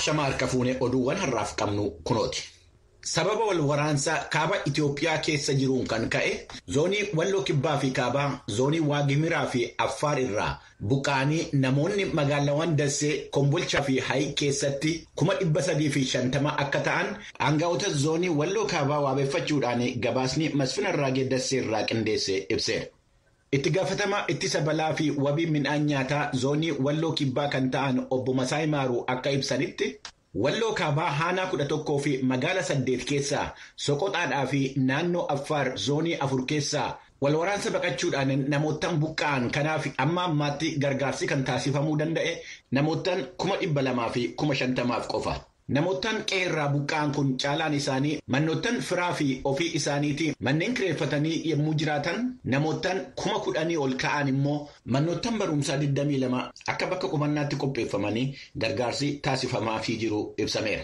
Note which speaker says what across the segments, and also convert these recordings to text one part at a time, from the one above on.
Speaker 1: Shama harka fuunee oduuwwan har'aaf qabnu kunooti. Sababa wal waraansaa kaaba Itoophiyaa keessa jiruun kan ka'e zoonii Walloo Kibbaa fi Kaabaa, zoonii Waagimiraa fi Affaar irraa buqqa'anii namoonni magaalaawwan Dassee, Kombolchaa fi Hayiq keessatti 350,000 akka ta'an aangaa'ota zoonii Walloo Kaabaa waabeffachuudhaan gabaasni Masfin Arraagee Dassee irraa qindeesse ibseera. Itti gaafatamaa ittisa balaa fi wabii midhaan nyaataa zoonii Walloo Kibbaa kan ta'an obbo Masaay Maaruu akka ibsanitti Walloo Kaabaa aanaa 11 fi magaala 8 keessaa Soqoxaadhaa fi naannoo Affaar zoonii 4 keessaa wal waraansa baqachuudhaan namoottan buqqa'an kanaaf amma ammaatti gargaarsi kan taasifamuu danda'e namoottan 250,000 qofa. Namoottan qe'eerraa buqqa'an kun caalaan isaanii mannoottan firaa fi ofii isaaniitii manneen kireeffatanii yommuu jiraatan namoottan 10,000 ol ka'an immoo mannoottan barumsaa 22 akka bakka qubannaatti qopheeffamanii gargaarsi taasifamaafii jiru ibsameera.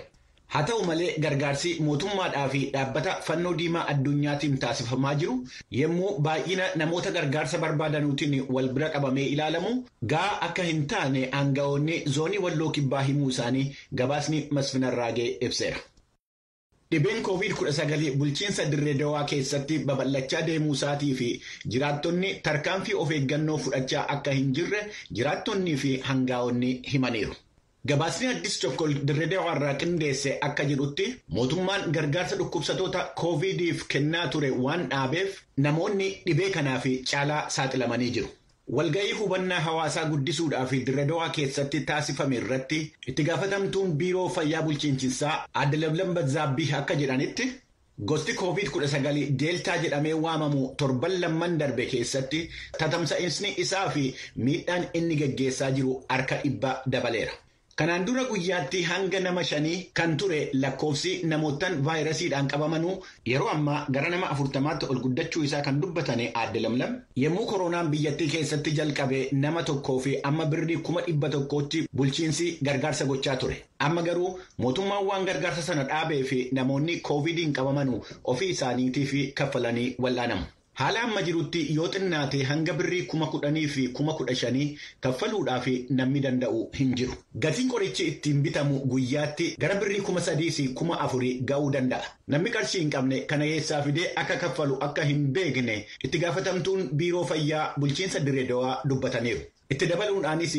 Speaker 1: Haa ta'u malee gargaarsi mootummaadhaa fi dhaabbata fannoo diimaa addunyaatiin taasifamaa jiru yommuu baay'ina namoota gargaarsa barbaadanuutiin wal bira qabamee ilaalamu gahaa akka hin taane aangaa'onni zoonii Walloo Kibbaa himuu isaanii gabaasni Masfin Arraagee ibseera. Dhibeen COVID-19 bulchiinsa Dirree Dawaa keessatti babal'achaa deemuu isaatii fi jiraattonni tarkaanfii of eeggannoo fudhachaa akka hin jirre jiraattonnii fi aangaa'onni himaniiru. Gabaasni Addis Chokkol Dirree Dawaa irraa qindeesse akka jedhutti mootummaan gargaarsa dhukkubsattoota COVIDiif kennaa ture waan dhaabeef namoonni dhibee kanaaf caalaa saaxilamanii jiru. Walga'ii hubannaa hawaasaa guddisuudhaaf Dirree Dawaa keessatti taasifame irratti itti gaafatamtuun biiroo fayyaa bulchiinsaa Aadde Lamlam Bazzaabbii akka jedhanitti gosti COVID-19 deeltaa jedhamee waamamu torban lamman darbe keessatti tatamsa'insi isaa fi miidhaan inni geggeessaa jiru harka 100 dabaleera. Kanaan dura guyyaatti hanga nama 5 kan ture lakkoofsi namoottan vaayirasiidhaan qabamanuu yeroo ammaa gara nama 40tti ol guddachuu isaa kan dubbatane Aadde Lamlam yommuu koronaan biyyattii keessatti jalqabe nama tokkoo fi amma birrii 100,000tti bulchiinsi gargaarsa gochaa ture. Amma garuu mootummaan waan gargaarsa sana dhaabee fi namoonni koovidiin qabamanuu ofii isaaniitiif kaffalanii wal'aanamu. Haala amma jirutti yoo xinnaate hanga birrii 10,000 fi 15,000 kaffaluudhaaf namni danda'u hin jiru. Gatiin qorichi ittiin bitamu guyyaatti gara birrii 3,000 fi 4,000 ga'uu danda'a. Namni qarshii hin qabne kana eessaa fidee akka kaffalu akka hin beekne itti gaafatamtuun biiroo fayyaa bulchiinsa Dirree Dawaa dubbataniiru. Itti dabaluudhaanis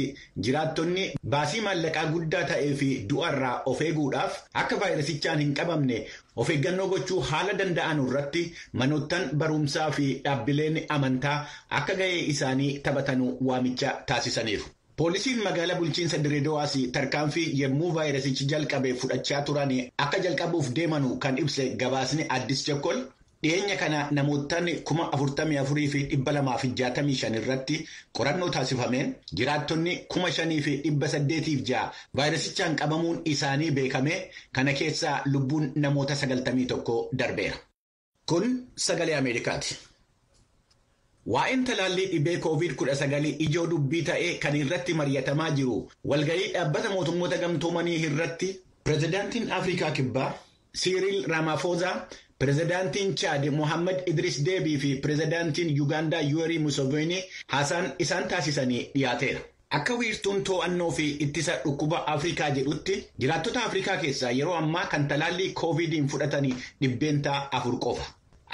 Speaker 1: jiraattonni baasii maallaqaa guddaa ta'ee fi du'arraa of eeguudhaaf akka vaayirasichaan hin qabamne of eeggannoo gochuu haala danda'an irratti manoottan barumsaa fi dhaabbileen amantaa akka ga'ee isaanii taphatanu waamicha taasisaniiru. Poolisiin magaalaa bulchiinsa Dirree Dawaas tarkaanfii yommuu vaayirasichi jalqabe fudhachaa turan akka jalqabuuf deemanu kan ibse gabaasni Addis Chokkol. Dhiyeenya kana namoottan 44,265 irratti qorannoo taasifameen jiraattonni 5,806 vaayirasichaan qabamuun isaanii beekame kana keessaa lubbuun namoota 91 darbeera. Kun sagalee Ameerikaati. Waa'een talaallii dhibee COVID-19 ijoo dubbii ta'ee kan irratti mari'atamaa jiru walga'ii dhaabbata mootummoota gamtoomanii irratti pirezidaantiin Afrikaa Kibbaa Siiriil Ramaafoozaa, Pirezidaantiin Chaad Mohaammed Idris Deebii fi Pirezidaantiin Yuugaandaa Yuwerii Museveni haasaan isaan taasisanii dhiyaateera. Akka wiirtuun to'annoo fi ittisa dhukkuba Afrikaa jedhutti jiraattota Afrikaa keessaa yeroo ammaa kan talaallii koovidiin fudhatanii 4% qofa.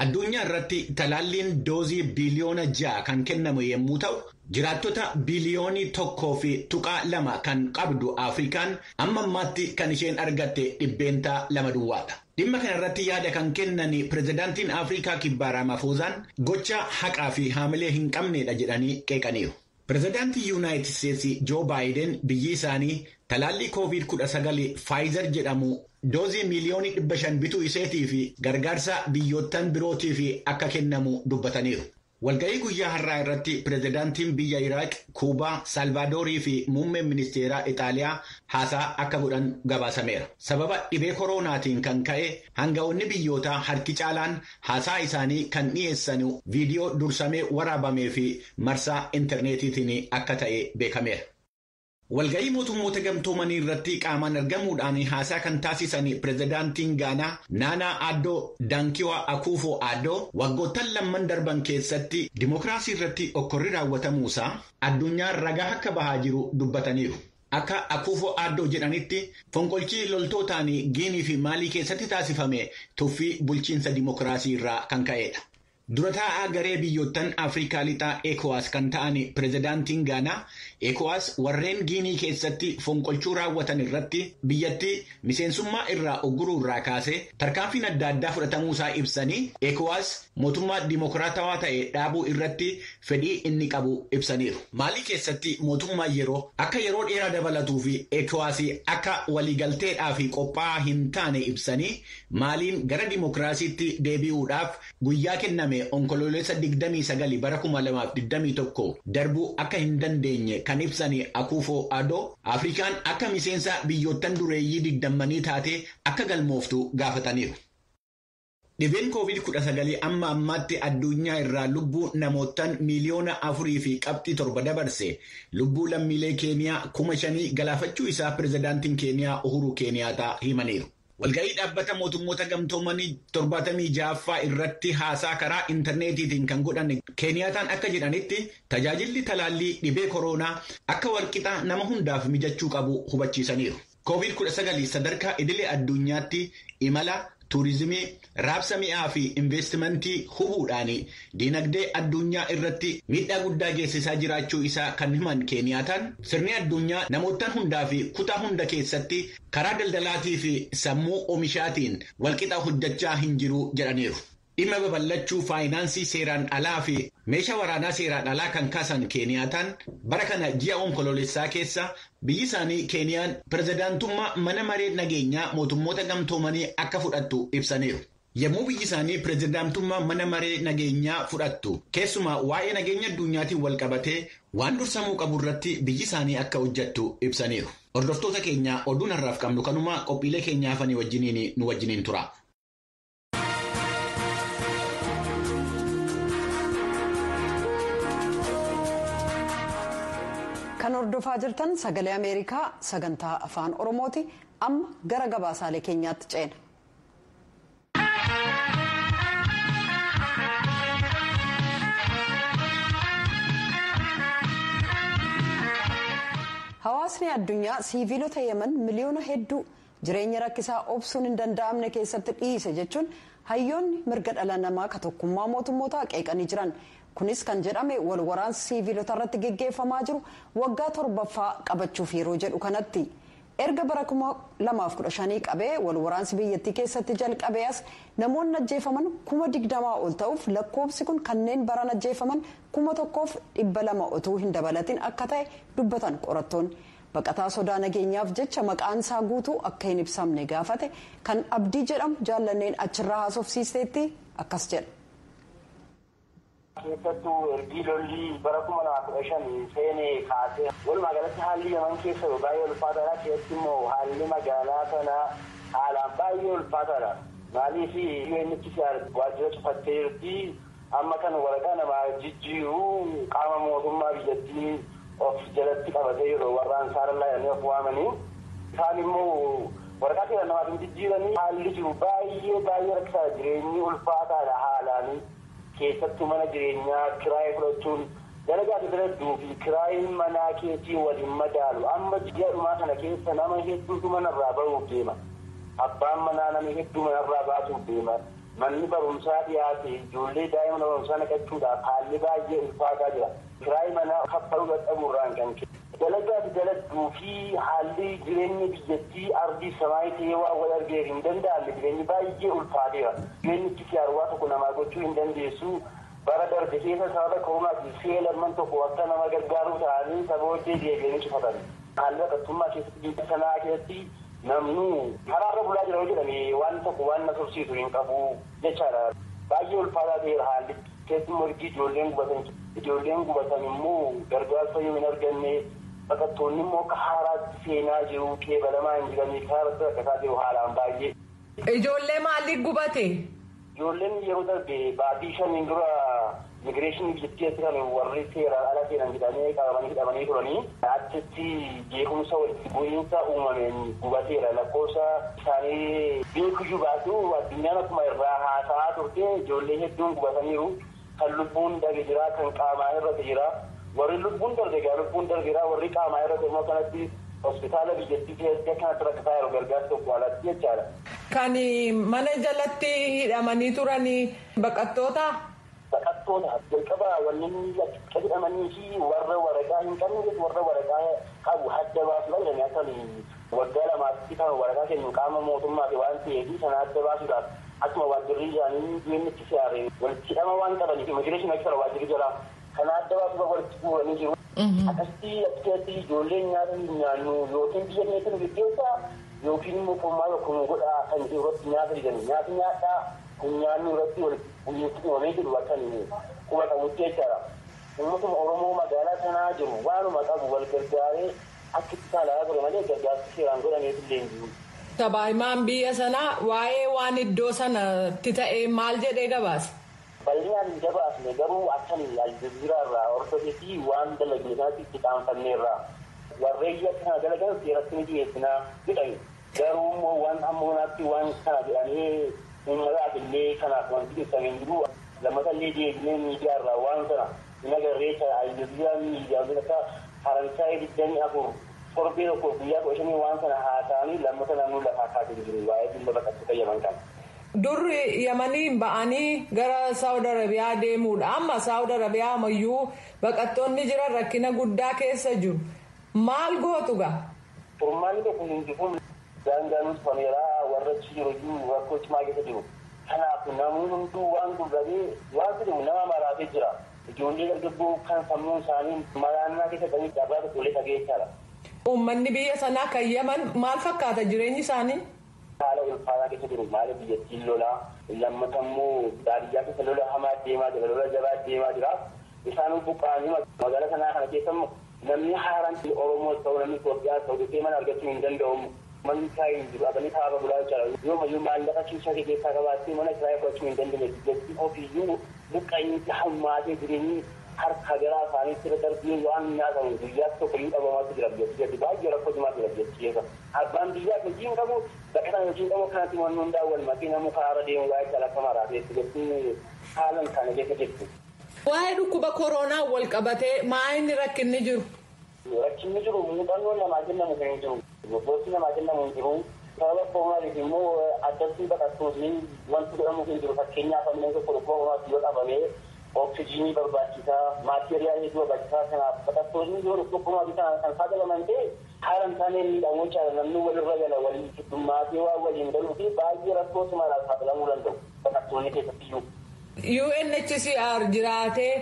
Speaker 1: Addunyaa irratti talaalliin doozii biliyoona 6 kan kennamu yommuu ta'u, jiraattota biliyoonii 1.2 kan qabdu Afrikaan amma ammaatti kan isheen argatte 2% duwwaadha. Dhimma kana irratti yaada kan kennan pirezidaantiin Afrikaa Kibbaa Ramaafoozaan gocha haqaa fi haamilee hin qabnedha jedhanii qeeqaniiru. Pirezidaantii Yuunaayitid Isteetsi Joo Baayiden biyyi isaanii talaallii COVID-19 Faayizer jedhamu doozii miliyoonii 500 bituu iseetii fi gargaarsa biyyoottan birootiif akka kennamu dubbataniiru. Walga'ii guyyaa har'aa irratti pirezidaantiin biyya Iraaq, Kuubaa, Saalvaadorii fi muummeen ministeeraa Itaaliyaa haasaa akka godhan gabaasameera. Sababa dhibee koronaatiin kan ka'e hanga'oonni biyyootaa harki caalaan haasaa isaanii kan dhiyeessan viidiyoo dursamee waraabamee fi marsaa intarneetiitiin akka ta'e beekameera. Walga'ii mootummoota gamtoomanii irratti qaamaan argamuudhaan haasaa kan taasisan pirezidaantiin Gaanaa Naanaa Addoo Daankiwaa Akuufo Addoo waggoottan lamman darban keessatti dimookiraasii irratti okkorri raawwatamuusaa addunyaan ragaa akka bahaa jiru dubbataniiru. Akka Akufo Addo jedhanitti fonqolchi loltootaan Giinii fi Maalii keessatti taasifame tuffii bulchiinsa dimokiraasii irraa kan ka'edha. Dura taa'aa garee biyyoottan Afrikaa lixaa ECOWAS kan ta'an pirezidaantiin Gaanaa ECOWAS warreen Giinii keessatti fonqolchuu raawwatan irratti biyyattii miseensummaa irraa ogguruu irraa kaasee tarkaanfiin adda addaa fudhatamuusaa ibsanii ECOWAS mootummaa dimokiraatawaa ta'e dhaabuu irratti fedhii inni qabu ibsaniiru. Maalii keessatti mootummaa yeroo akka yeroo dheeraa dabalatuu fi ECOWAS akka waliigalteedhaa fi qophaa'aa hin taane ibsanii maaliin gara dimokiraasiitti deebi'uudhaaf guyyaa kenname. Onkoloolessa 29 bara 2021 darbuu akka hin dandeenye kan ibsan Akufo Addo Afrikaan akka miseensa biyyoottan dureeyyii digdammanii taate akka galmooftu gaafataniiru. Dhibeen COVID-19 amma ammaatti addunyaa irraa lubbuu namootaan 4.7 miiliyoona dabarse lubbuu lammiilee Keeniyaa 5,000 galaafachuu isaa pirezidaantiin Keeniyaa Uhuru Keeniyaataa himaniiru. Walga'ii dhaabbata mootummoota gamtoomanii 76ffaa irratti haasaa karaa intarneetiitiin kan godhan Keeniyaataan akka jedhanitti tajaajilli talaallii dhibee koronaa akka walqixaa nama hundaaf mijachuu qabu hubachiisaniiru. COVID-19 sadarkaa idilee addunyaatti imala tuurizimii, raabsa mi'aa fi investimentii hubuudhaan diinagdee addunyaa irratti miidhaa guddaa geessisaa jiraachuu isaa kan himan Keeniyaataan sirni addunyaa namoottan hundaa fi kutaa hunda keessatti karaa daldalaatii fi sammuu oomishaatiin walqixa hojjechaa hin jiru jedhaniiru. Dhimma babal'achuu faayinaansii seeraan alaa fi meeshaa waraanaa seeraan alaa kan kaasan Keeniyaataan bara kana ji'a onkoloolessaa keessa biyyi isaanii Keeniyaan pirezidaantummaa mana maree nageenyaa mootummoota gamtoomanii akka fudhattu ibsaniiru. Yommuu biyyi isaanii pirezidaantummaa mana maree nageenyaa fudhattu keessumaa waa'ee nageenya addunyaatiin wal qabatee waan dursamuu qabu irratti biyyi isaanii akka hojjettu ibsaniiru. Hordoftoota keenya oduun har'aaf qabnu kanuma qophiilee keenyaa hafanii wajjiniin nu wajjiniin tura.
Speaker 2: Kan hordofaa jirtan sagalee Ameerikaa sagantaa afaan Oromooti. Amma gara gabaasaalee keenyaatti ceena. Hawaasni addunyaa siiviilota Yemen miliyoona hedduu jireenya rakkisaa obsuun hin danda'amne keessatti dhiise jechuun hayyoonni mirga dhala namaa ka tokkummaa mootummootaa qeeqanii jiran. Kunis kan jedhame wal waraansi siiviilota irratti geggeeffamaa jiru waggaa torbaffaa qabachuuf yeroo jedhu kanatti. Erga bara 2015 qabee wal waraansi biyyattii keessatti jalqabee as namoonni ajjeefaman 20,000 ol ta'uuf lakkoofsi kun kanneen baran ajjeefaman 1,200 otuu hin dabalatin akka ta'e dubbatan qorattoonni. Baqataa sodaa nageenyaaf jecha maqaan isaa guutuu akka hin ibsamne gaafate kan Abdii jedhamu jaallanneen achirraa haasofsiisteetti akkas jedha.
Speaker 3: Keessattuu ergii lolli bara 2015 seenee kaasee walumaa galatti haalli Yaman keessa baay'ee ulfaataadha. Keessatti immoo haalli magaalaa sanaa haalaan baay'ee ulfaataadha. Maaliif UNHCR waajjira cufattee jirti. Amma kan waraqaa namaa jijjiiru qaama mootummaa biyyattii of jalatti qabatee jiru warra Ansaarallaa jedhanii of waamanii. Isaan immoo waraqaa seera namaatiin jijjiiranii haalli jiru baay'ee baay'ee rakkisaadha. Jireenyi ulfaataadha haalaanii. Keessattuu mana jireenyaa kiraayii fudhachuun dalagaa daladduu fi kiraayiin manaa keetii waliin madaalu. Amma ji'a dhumaa kana keessa nama hedduutu manarraa bahuuf deema. Abbaan manaa nama hedduu manarraa baasuuf deema. Manni barumsaa dhiyaate ijoollee daa'ima barumsaa naqachuudhaaf haalli baay'ee ulfaataa jira. Kiraayii manaa kaffaluu dadhabuurraan kan ka'e. Dalagaa daladduu fi haalli jireenya biyyattii ardii samaayii ta'ee waan wal argee hin danda'amne jireenyi baay'ee ulfaateera. Jireenyi siyaarwaa tokko namaa gochuu hin dandeessu. Bara darbe keessa sababa koronaatiin si'a lamman tokko akka nama gargaaruu ta'anii saba hojii deebi'anii cufatan. Haalli baqattummaa keessatti biyya sanaa keessatti namnu karaarra bulaa jira yoo jedhame waan tokko waan na sobsiisu hin qabu jechaadha. Baay'ee ulfaataa ta'eera haalli. Keessumaa ergi ijoolleen gubatan ijoolleen gubatan immoo gargaarsa yoo hin arganne baqattoonni immoo akka haaraatti seenaa jiru qeebalamaa hin jiranii karaa rakkataa jiru haalaan baay'ee.
Speaker 4: Ijoollee maaliif gubate?
Speaker 3: Ijoolleen yeroo darbe baatii shaniin dura immigireeshinii biyyattii kan warri seeraan ala seenan jedhamee qabamanii hidhamanii turanii achitti jeequmsa walitti bu'iinsa uumameen gubateera lakkoofsa isaanii beekuyyuu baatu addunyaan akkuma irraa haasa'aa turte ijoollee hedduun gubataniiru kan lubbuun dhabe jira kan qaamaa irratti jira warri lubbuun darbe gaa lubbuun darbeera warri qaamaa irratti immoo kanatti Hospitaala biyyattii keessatti akkanatti rakkataa yeroo gargaarsa tokko alatti jechaadha.
Speaker 4: Kan mana jalatti hidhamanii turanii baqattoota?
Speaker 3: Baqattoota jalqaba wanneen akka hidhamanii fi warra waraqaa hin qabne warra waraqaa qabu adda baasuudha jedhanii akka waggaa lamaatti kan waraqaa kennu qaama mootummaati waan ta'eef sana adda baasuudhaaf akkuma waajjirri isaanii deemnitti siyaare walitti hidhama waan qabaniif immigireeshinii akka waajjirri jalaa kana adda baasuudhaaf walitti guuranii jiru. Akkasitti achi ijoolleen nyaata hin nyaannu yookiin biyya keessa nu geggeessaa yookiin immoo qormaa tokko nu godhaa kan jiru irratti nyaata didan nyaata nyaadhaa kun nyaannu irratti walitti uumamee jiru akka quba qabutti jechaadha. Uummatuma Oromoo magaalaa sanaa jiru waanuma qabu wal gargaaree akka itti saalaa ture malee gargaarsi seeraan godhameef illee hin jiru.
Speaker 4: Sabaahimaan biyya sanaa waa'ee waan iddoo sanatti ta'e maal jedhee gabaase?
Speaker 3: Bal'inaan hin gabaasne garuu akkan Aljazeeraa irraa hordofee fi waan dalagne kanatti itti qaanfanneerra. Warreen akkana dalagan seeratti ni dhiyeessinaa jedhame. Garuu immoo waan hamma waan kana jedhamee uummataaf illee kanaaf wanti ibsamee hin jiru. Lammata illee deebinee miidiyaa irraa waan kana hin agarree Aljazeeraa miidiyaa akka Faransaayii 24 torbee tokko guyyaa 15 waan kana haa ta'anii lammata naannoo lafaa kaasee jiru waa'ee dhimma baqattoota Yaman kana.
Speaker 4: Dur Yamaniin ba'anii gara Saawud Arabiyaa deemuudha. Amma Saawud Arabiyaa ammayyuu baqattoonni jiran rakkina guddaa keessa jiru. Maal gootu gaa?
Speaker 3: Furmaanni tokko hin jiru. Daangaan cufameeraa warra achi jiru iyyuu rakkoo cimaa keessa jiru. Kanaaf namni hunduu waan gurguree waan jiru nama maraatee jira. Ijoollee dargaggoo kan sammuu isaanii maraannaa keessa qabanii dhabaa tokko illee dhageessaadha.
Speaker 4: Uummanni biyya sanaa kan Yaman maal fakkaata jireenyi isaanii?
Speaker 3: Haala ulfaataa keessa jiru maali biyyattiin lolaa lammata immoo baadiyyaa keessa lola hamaa deemaa jira lola jabaa deemaa jira isaan buqqaanii magaalaa sanaa kana keessa immoo namni haaraan Oromoo ta'u namni Itoophiyaa ta'u dhufee mana argachuu hin danda'u manni kiraa hin jiru abanii kaaba bulaa jira yoo mayyuu maallaqa kiishaa keessaa qabaattee mana kiraa fudhachuu hin dandeenye biyyattiin ofiiyyuu buqqaanii hammaatee jireenyi harka garaa isaaniitti irra darbee waan nyaatamu guyyaatti tokko iyyuu dhabamaatu jira biyyattii baay'ee rakkoo cimaa jira biyyattii keessa. Abbaan biyyaa hojii hin qabu baqataan hojii hin qabu kanatti wanni hundaa wal makee namuu karaarra deemu baay'ee calaqqa maraateetti jettiin haalan kana keessa jirtu.
Speaker 4: Waa'ee dhukkuba koronaa wal qabatee maa inni rakkinni jiru?
Speaker 3: Rakkinni jiru muuxannoon namaa kennamu kan hin jiru. Gosti namaa kennamu hin jiru. Sababa koronaatiif immoo addatti baqattoonni wanti godhamu hin jiru. Fakkeenyaaf namni tokko dhukkuba koronaatti yoo qabame oksijiinii barbaachisaa maateriyaal hedduu barbaachisaa kanaaf baqattoonni yoo dhukkuba koronaatti kan saaxilaman ta'e haala hin taane miidhamuu caala namni walirra gala waliin heddummaatee waan waliin galuu fi baay'ee rakkoo cimaadhaaf saaxilamuu danda'u baqattoonni keessattiyyuu.
Speaker 4: UNHCR jiraatee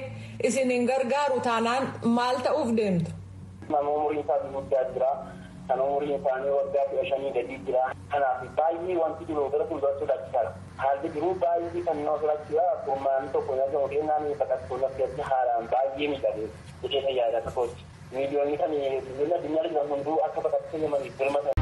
Speaker 4: isin hin gargaaru taanaan maal ta'uuf deemtu?
Speaker 3: Nama umuriin isaa guddaa jira. Kan umuriin isaanii waggaa 15 gadi jira. Kanaaf baay'ee wanti jiru gara fuulduraatti sodaachisaadha. Haalli jiruu baay'ee kan nama sodaachisa. Furmaanni tokko hin argamu kennaan baqattoonni akkasii haalaan baay'ee miidhamu. Jedhee yaada tokkotti. Miiliyoonni kan biyyoonni addunyaa jiran hunduu akka baqattoota Yamaniif birmatan.